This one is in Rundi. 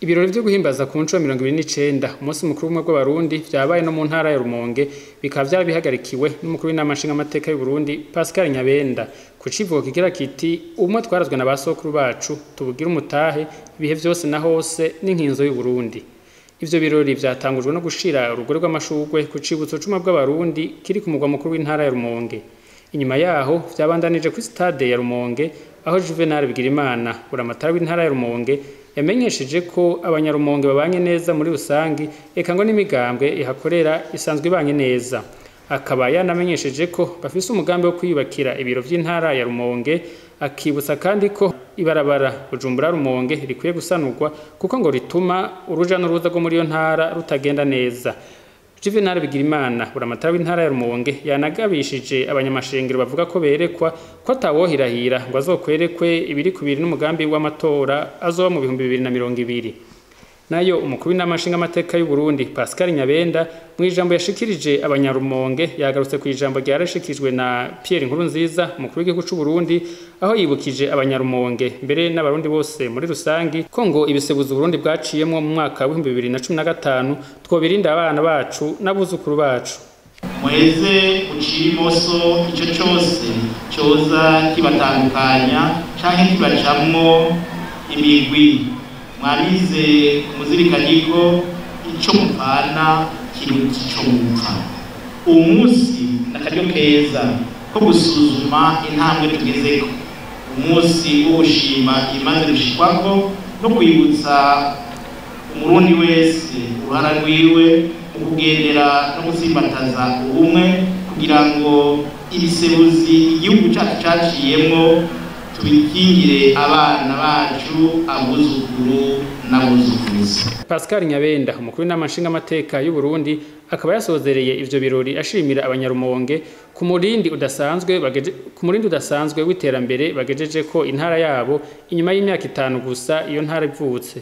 Ibirori vyo guhimbaza ku nshuro 29 umunsi mukuru w'ubumwe bw'Abarundi vyabaye no mu ntara ya Rumonge, bikaba vyari bihagarikiwe n'umukuru w'inama nshingamateka y'u Burundi Pascal Nyabenda, ku civugo kigira kiti: "Ubumwe twarazwe na ba sokuru bacu tubugire umutahe ibihe vyose na hose n'inkinzo y'u Burundi." Ivyo birori vyatangujwe no gushira urugori rw'amashurwe ku cibutso c'ubumwe bw'Abarundi kiri ku mugwa mukuru w'intara ya Rumonge. Inyuma yaho vyabandanije kuri stade ya Rumonge, aho Juvenal Bigirimana, buramatari w'intara ya Rumonge, yamenyesheje ko abanyarumonge babanye neza muri rusangi, eka ngo n'imigambwe ihakorera isanzwe ibanye neza. Akaba yanamenyesheje ko bafise umugambi wo kwiyubakira ibiro vy'intara ya Rumonge, akibutsa kandi ko ibarabara Bujumbura Rumonge rikwiye gusanurwa kuko ngo rituma uruja n'uruza rwo muri iyo ntara rutagenda neza. Juvenal Bigirimana, buramatari w'intara ya Rumonge, yanagabishije abanyamashengero bavuga ko berekwa ko atawohirahira ngo azokwerekwe ibiri kubiri n'umugambi w'amatora azoba mu 2020. Nayo umukuru w'inama nshingamateka y'u Burundi Pascal Nyabenda, mu ijambo yashikirije abanyarumonge, yagarutse ku ijambo ryarashikijwe na Pierre Nkurunziza, umukuru w'igihugu c'u Burundi, aho yibukije abanyarumonge mbere n'abarundi bose muri rusangi ko ngo ibisebuzo Burundi bwaciyemwo mu mwaka wa 2015 twobirinda abana bacu n'abuzukuru bacu. Muheze ucire imoso ico cose coza kibatandukanya canke kibacamwo imigwi, mwamize muzirikanye ko ico mupfana kiruta ico mupfa. Uwu munsi ni akaryo keza ko gusuzuma intambwe tugezeko, umunsi wo gushima imaze gushikwako no kwibutsa umurundi wese uruhara rwiwe mu kugendera no gutsimbataza ubumwe, kugira ngo ibisebuzi igihugu cacu caciyemwo tubikingire abana bacu, abuzukuru n'abuzukuruza. Pascal Nyabenda, umukuru w'inama nshingamateka y'u Burundi, akaba yasozereye ivyo birori ashimira abanyarumonge ku murindi udasanzwe w'iterambere bagejeje ko intara yabo inyuma y'imyaka 5 gusa iyo ntara ivutse.